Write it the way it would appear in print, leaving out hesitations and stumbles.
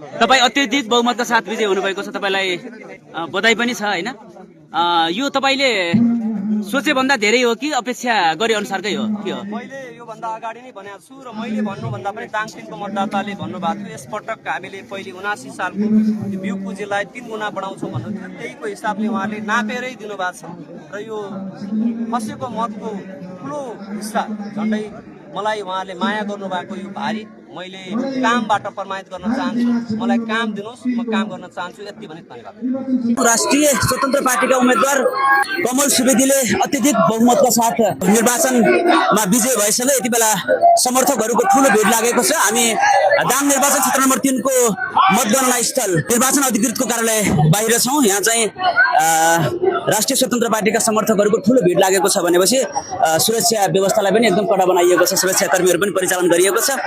तपाईँ अत्यधिक बहुमतका साथ विजय हुनुभएको छ, तपाईँलाई बधाई पनि छ होइन। यो तपाईँले सोचे भन्दा धेरै हो कि अपेक्षा गरे अनुसारकै हो के हो? मैले योभन्दा अगाडि नै भनेको छु र मैले भन्नुभन्दा पनि दाङसिङको मतदाताले भन्नुभएको थियो यसपटक हामीले पहिले 79 सालको बिउ पुँजीलाई 3 गुणा बढाउँछौँ भन्नुहुन्थ्यो। त्यहीको हिसाबले उहाँले नापेरै दिनुभएको छ र यो खसेको मतको ठुलो हिस्सा झन्डै मलाई उहाँले माया गर्नुभएको यो भारी मैले कामबाट प्रमाणित गर्न चाहन्छु। मलाई काम दिनुहोस्, म काम गर्न चाहन्छु, यति भने धन्यवाद। राष्ट्रिय स्वतन्त्र पार्टीका उम्मेद्वार कमल सुवेदीले अत्यधिक बहुमतका साथ निर्वाचनमा विजय भएसँगै यति बेला समर्थकहरूको ठुलो भिड लागेको छ। हामी दाङ निर्वाचन क्षेत्र नम्बर 3 को मतगणना स्थल निर्वाचन अधिकृतको कार्यालय बाहिर छौँ। यहाँ चाहिँ राष्ट्रिय स्वतन्त्र पार्टीका समर्थकहरूको ठुलो भिड लागेको छ भनेपछि सुरक्षा व्यवस्थालाई पनि एकदम कडा बनाइएको छ, सुरक्षाकर्मीहरू पनि परिचालन गरिएको छ।